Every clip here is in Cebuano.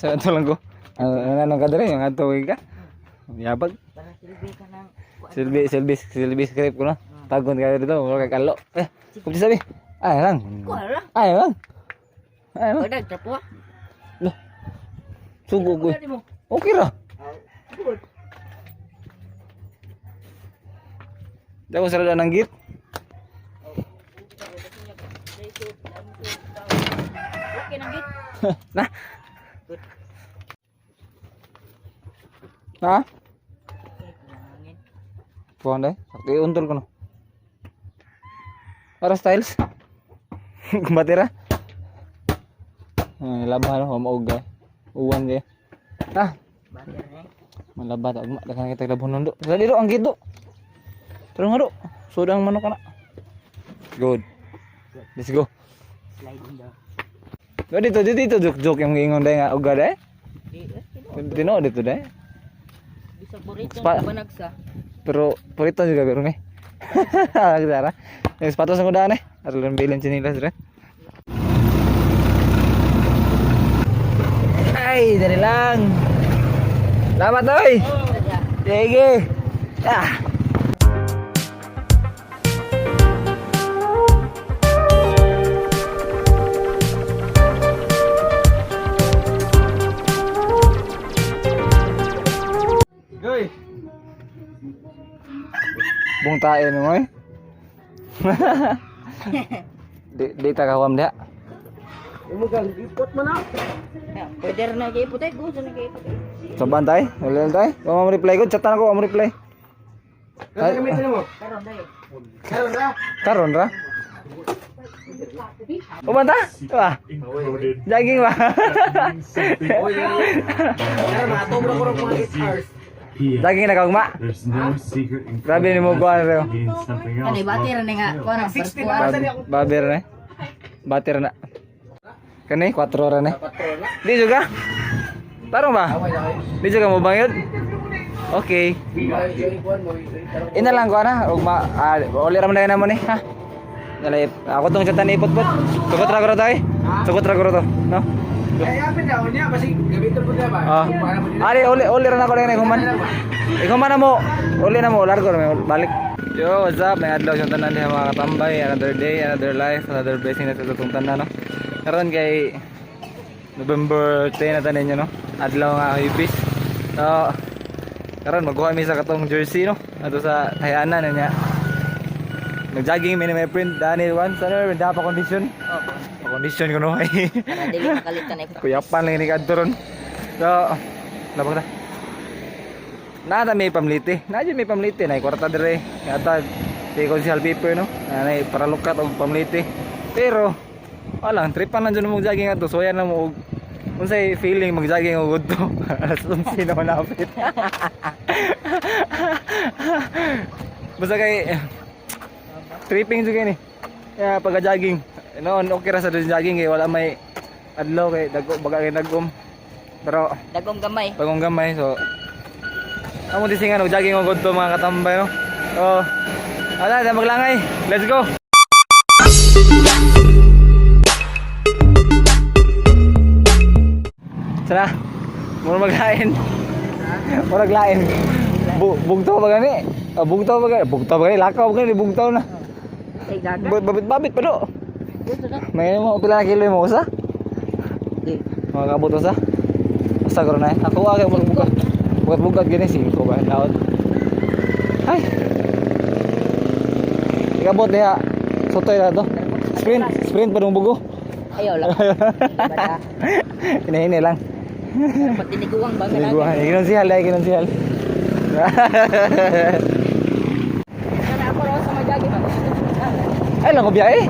Sa ato lang ko. Ano ano ka dere yung ato ka. Yabag. Para silbi ka ng Silbi silbi silbi script ko na. Tagon ka dito, mura kay kalo. Eh, kung sabi. Ay lang. Kuha lang. Ay lang. Ay lang. Wadag tapwa. Lah. Sugo ko. Wala mo. Okay ra. Di ako sarado ng git. Okay nang git. Na. Ha? Hangin. Kuha na eh. Sakto untol ko no. Para styles. Kumatira. Ay, laban no, maog ga. Uwan kay. Ah, Bater eh. malaba ta ugma daghan kita labon nundo. Dali do ang gito. Tara nga do. Sudang manok kana. Good. Let's go. Slide in daw. Do dito dito dito joke joke yung ingon dai nga uga dai. Di eh, tinuod. Tinuod dito dai. Bisag burrito banagsa. Pero purito juga pero eh. Sara. Yung sapatos ang kudaan eh. Aron bilin chinilas re. Ay, dali lang. Salamat oy. Sige. Ah. Goy. Bung tae mo eh. Di di ta kawam dia. Imo kang ipot man na. Pwede rin na kayo putay. Gusto na kayo putay. Saban tay, wala lang tay. Wa mo reply ko, chatan ako, wa mo reply. Kasi gamitin mo. Karon dayo. Karon ra. Karon ra. Uban ta? Wah. Jogging ba? Oy, karon matog ra ko ra mga 8 hours. Jogging na kaugma. There's no secret Grabe ni mo kuan reo. gain something else. Ano bater na nga. Kuha ng 16 hours na ako. Baber na. Bater na. Kani 4 ra na. Di juga. Tarong ba? Di juga mo bangyod? Okay. Ina lang ko ana, ugma ah, uli ra man na mo ni, ha. Dali, ako tong chatan ipot-pot. Tukot ra ko to eh. Tukot ra ko to, no? Ay, apin daw niya basi gamiton po niya ba. Ah. Para mo Ari uli uli ra na ko lang human. Ikaw man na mo. Uli na mo largo na mo balik. Yo, what's up? May adlaw sa tanan diha mga katambay. Another day, another life, another blessing na sa atong tanan no. Karon kay November 10 na tanan niyo no. Adlaw nga Huwebes. So, karon magkuha mi sa katong jersey no. Ato sa Tayanan na niya. Nag-jogging mi ni my friend Daniel Juan. Sana pa kondisyon. Opo. Pa kondisyon ko no. Para dili makalitan na Kuyapan lang ni kadto ron. So, labang ta. Nada may pamliti. Na jud may pamliti na kwarta dire. Yata si Consihal paper no. Nanay para lukat og pamliti. Pero walang tripan lang jud mo jogging ato. Soya na mo og unsay feeling mag-jogging og udto. Alas 11 na malapit. Basta kay tripping jud kay ni. Kaya pagka-jogging, noon okay ra sa jogging kay wala may adlaw kay dago baga kay dagom. Pero Dagong gamay. bagong gamay so amo disingan og jogging og udto mga katambay no. So ala na maglangay. Let's go. Tara. Mura maglain. Mura maglain. Bugtaw ba gani? Ah, bugtaw ba gani? Bugtaw ba gani? Lakaw ba gani? Bugtaw na. Ay gaga. Babit-babit pa do. Gusto na. May mo pila na kilo mo usa? Di. Mga kabot usa. Usa karon na. Ako kay bugat. Bugat-bugat gani singko ba daot. Ay. Ikabot diha. Sotoy na to. Sprint, sprint pa dong bugo. Ayaw lang. Bada. Hinahini lang. Pag tiniguang ba Tiniguan. Kinonsihal dai kinonsihal. Kana ako raw sa majagi ba. Ay lang ko biyahe.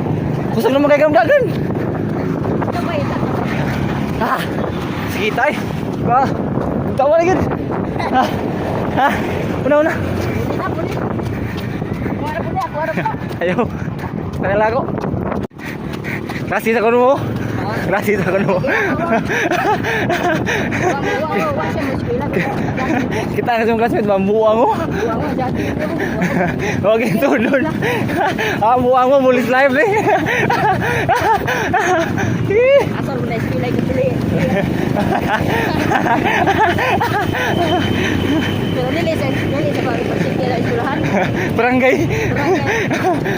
Kusog naman kay dagan. Gamay ta. Ah. Sige tay. Ah. Tawa na gid. Ah. Ah. Una una. Puli na puli. Kuha na puli ako ra pa. Ayaw. Nakala ko. Klase sa kuno mo. Klase sa kuno mo. Wa wa wa siya mo eskwela. Kita na sa classmate, mamuang mo. Wa wa jogging. Huwag yung tulon. Ah, muang mo, mulis live eh. Asa mo na eskwela ko puli. Pero dili sa pag sa eskwelahan. Barangay.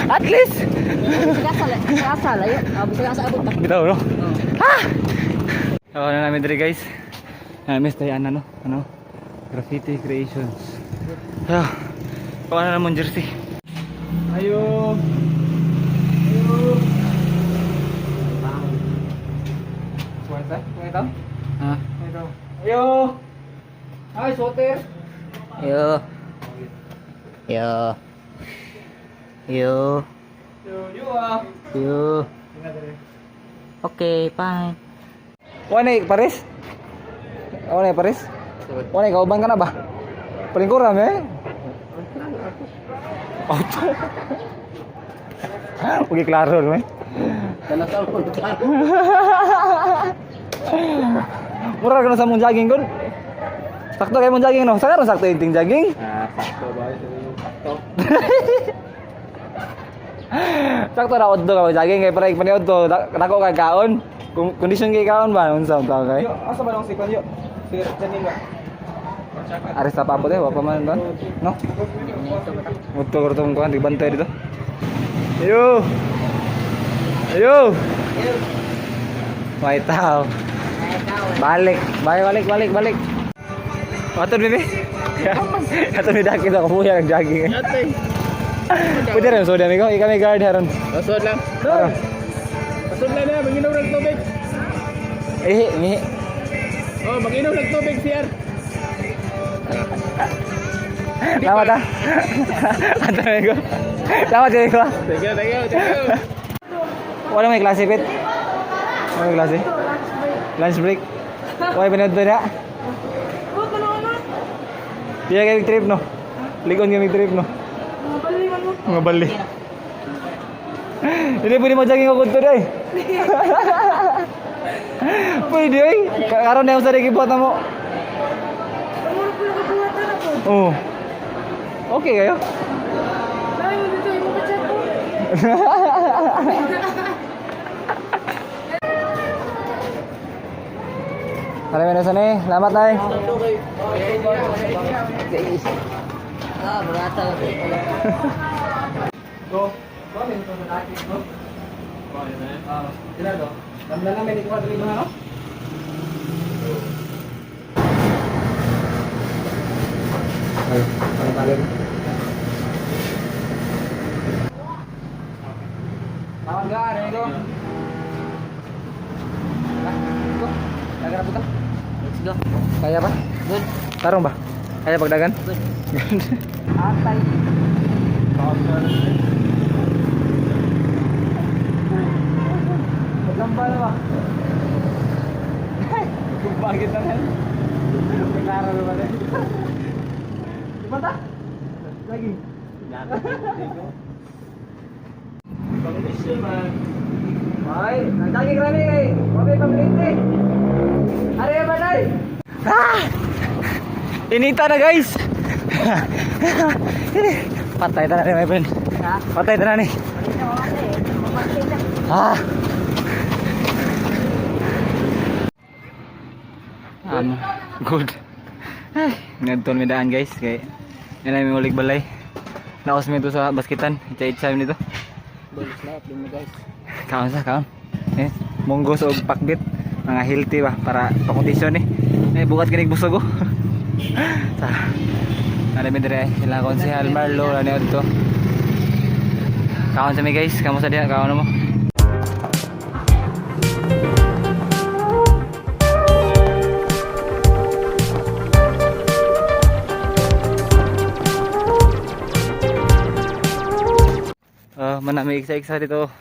At least. Bisag asa bisag asa layo. Ah, bisag asa abot ta. Bitaw no. Oh. Ako na namin diri, guys. Namiss tayo ano ano. Graffiti Creations. Ah. Kuha na naman jersey. Ayo. Ayo. Kuha ta? Ha? Ayo. Ayo. Ay, soter. Yo. Yo. Yo. Yo, yo ah. Yo. Okay, fine. Wala na pares? Wala na pares? Wala na kauban ka na ba? Palingkuran eh. Auto. Okay, klaro no eh. Mura ka na sa mong jogging kun. Sakto kay mong jogging no. Sa karon sakto yung ting jogging. Ah, sakto ba? Sakto. Sakto na odto ka jogging kay para paniod to dako kay kaon. Kondisyon kay kaon ba unsa ang tawag kay? Yo, asa ba nang sikon yo? Si Janin ba? Aris na paabot eh, wa pa man doon. No? Muto ko itong kuhan, di bantay dito. Ayo! Ayo! May tao. Balik, balik, balik, balik, balik. Ato bebe. Ato ni daki sa kabuya ng jogging. Ate. Pwede rin, so amigo, ikaw may guard heron. Pasod lang. Aron. Pasod lang na, manginom ng tubig. Eh, mihi. Oh, manginom ng tubig siya. Tama ta. Ato amigo. Tama amigo. Thank you, thank you, thank you. Wala may klase, Pet? Wala may klase? Lunch break. Wala pinod na. Di kayo trip no? Ligon kami trip no? Mga bali. Hindi pwede mo jogging ako today. Pwede ay. Karon na yung sa gibuhat na mo. Oo. Okay kayo? Marami na sanay. Salamat tay. Ah, burata. Go. Go, may ito sa dati, go. Ah, sila to. Tanda na may likuha dali mga no? Ay, ang talim. Tawag ka, Rego. Go. Dagan na puta. Let's go. Kaya ba? Good. Tarong ba? Kaya pagdagan? Good. Atay. Maglamba na ba? Bakit na rin? May klaro na ba rin? Di ba ta? Lagi. Ay, nagdaging rami kay. Wabe pamilite. Are ba day? Ah! Inita na guys. Patay ta na ni my friend. Ha? Patay ta na ni. Ah. Good. Ay, ngadton mi daan guys kay yan ay ulig balay. Naos mi to sa baskitan, itsa-itsa mi nito. Bonus life din mo guys. Kaon sa kaon. Eh, munggos og pakbit, mga healthy ba para pakondisyon eh. Eh bukat kinig busog oh. Sa Nara mi dire sila konsehal Marlo ani adto. Kaon sa mi guys, kamo sa diha kaon na mo. Ah, manami iksa-iksa dito.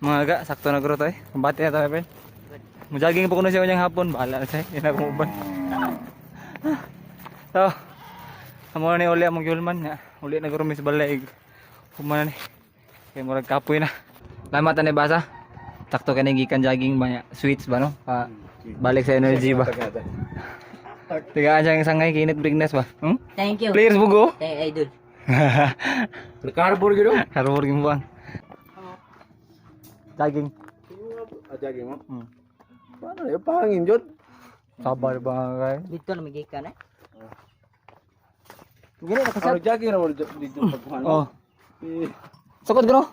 Mga ga, sakto na guro to eh. Kumbate na to, my friend. Mo-jogging po kuno siya unyang hapon, bahala na siya. Hindi na kumuban. So, amo na ni uli among giulman nga. Uli na guro mis balay. Human na ni. Kay murag kapoy na. Salamat ani basa. Sakto kani gikan jogging ba niya. Sweets ba no? Pa, balik sa energy ba. Tigaan siya ang sangay kinit brightness ba? Hmm? Thank you. Players bugo. Thank you, idol. Carbon gitu. Harbor gimbuang. Jogging. Ah, jogging mo? Hmm. Paano ya pangin jod? Sabar ba kay? Dito na may gikan eh. Gini na Ano jogging ra mo dito pagkuhan? Oh. Sukod ko no?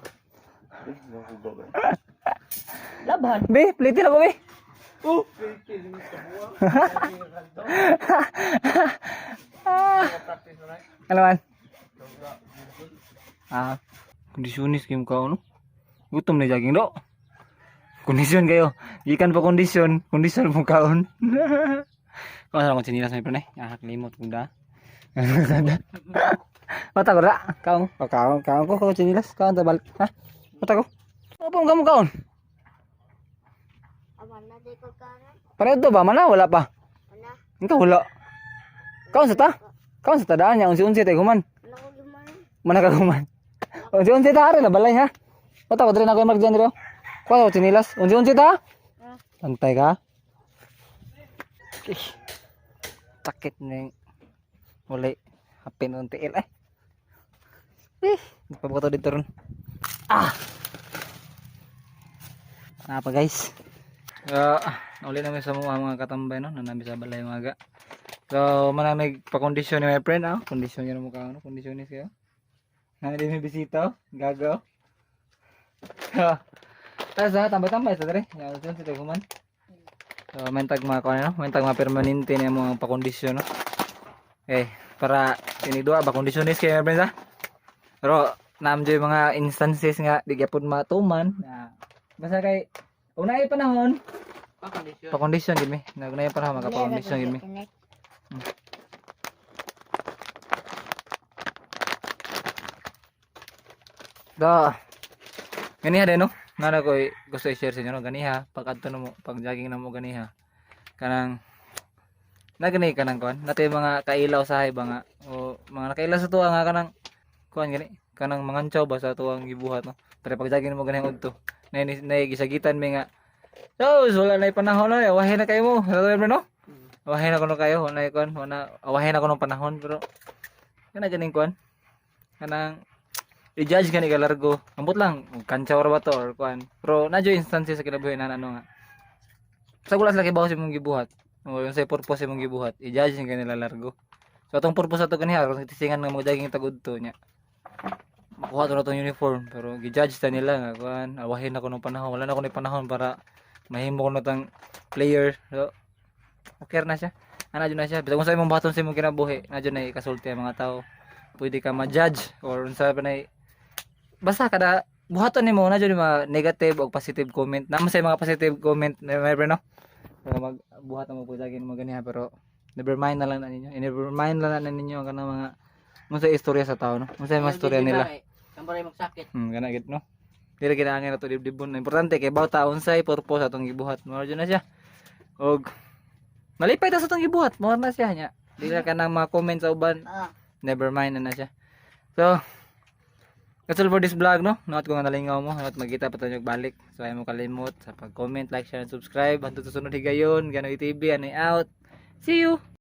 Laban. Be, plate na ko be. Oh. Ano man? Ah, kondisyonis kayo ka no? Gutom na jogging do. Kondisyon kayo. Gikan pa kondisyon, kondisyon mo kaon. Kung sa akong tsinilas may pre. Ah, limot kung da. Mata ko ra. Kaon, oh, kaon, kaon ko ko tsinilas, kaon ta balik. Ha? Mata ko. Opo, mo kaon. Aman na di ko kaon. Pareho to ba? Mana wala pa. Wala. Ikaw wala. Kaon sa ta? Kaon sa ta daan niya unsi-unsi tayo human. Wala ko guman. Mana ka human. Unsi-unsi ta ari na balay ha. Mata ko diri na ko mark dyan diri. Kuha ko tsinilas. Unsi-unsi ta. Antay ka. Eh, sakit na yung wala hapin ng tiil eh. Eh, nagpabuka to dito ron. Ah! Napa guys. Uli namin sa mga katambay no, nanami sa balay mga. So, manamig pa-kondisyon ni my friend ah. Kondisyon niya mukha ano, kondisyonis kayo. Nana din may bisita, oh. Gago. Tapos ah, tambay-tambay sa dere. Ya, usun sa human. So, mentag mga kuan no, mentag mga permanente na mga pakondisyon no. Eh, para tinidua ba kondisyonis kayo my friends ah. Pero naam jud mga instances nga di gyapon matuman. Na, basta kay unay panahon, Pa-kondisyon. pakondisyon gid mi. Nagunay panahon makapakondisyon gid mi. Da. Ganiha din no. Nana ko gusto i-share sa inyo no ganiha pag adto na mo, pag jogging na mo ganiha. Kanang na gani kanang kuan. Natay mga kailaw sa ba nga o mga nakailaw sa tuwa nga kanang kuan gani kanang mangantsaw ba sa tuwang gibuhat no. Pero pag jogging na mo ganiha udto. Nay nay gisagitan mi nga. So, wala na panahon no, wahin na kayo mo. Sa no? Wahin na kuno kayo, wala na kuan, wala wahin na kuno panahon pero kana ganing kuan. Kanang i-judge ka ni kalargo. Ambot lang, kantsa ra ba to or kuan. Pero na instances sa kinabuhi na ano nga. Sa gulas lagi bawo sa imong gibuhat. O yung sa purpose imong gibuhat, i-judge ni kanila largo. So atong purpose ato ganiha aron tisingan nga mga jogging tagud to nya. Makuha to na tong uniform pero gi-judge ta nila nga kuan, awahin ako ng panahon, wala na ako ni panahon para mahimo ko na tang player. So okay na siya. Ana jud na siya. Bisag unsa imong buhaton sa imong kinabuhi, na jud na ikasulti ang mga tao. Pwede ka ma-judge or unsa pa na basta kada buhaton nimo na jud yung mga negative o positive comment. Naman sa mga positive comment na may no. Pero magbuhat na mo po lagi mo ganiha pero never mind na lang na ninyo. I-never mind na lang na ninyo ang kanang mga unsa istorya sa tao no. Unsa yung mga istorya nila. Kambal ay magsakit. Kana gid no. Dili kinaangin na to dibdibon. Importante kay bawta unsay purpose atong gibuhat. Mao jud na siya. Og malipay ta sa atong gibuhat. Mao na siya nya. Dili ka nang mga comment sa uban. Ah. Never mind na na siya. So, that's all for this vlog, no? Not ko nga nalingaw mo, not magkita pa tayo balik. So, ayaw mo kalimot sa pag-comment, like, share, and subscribe. Hantod sa sunod higayon, Ganoy TV, anay out. See you!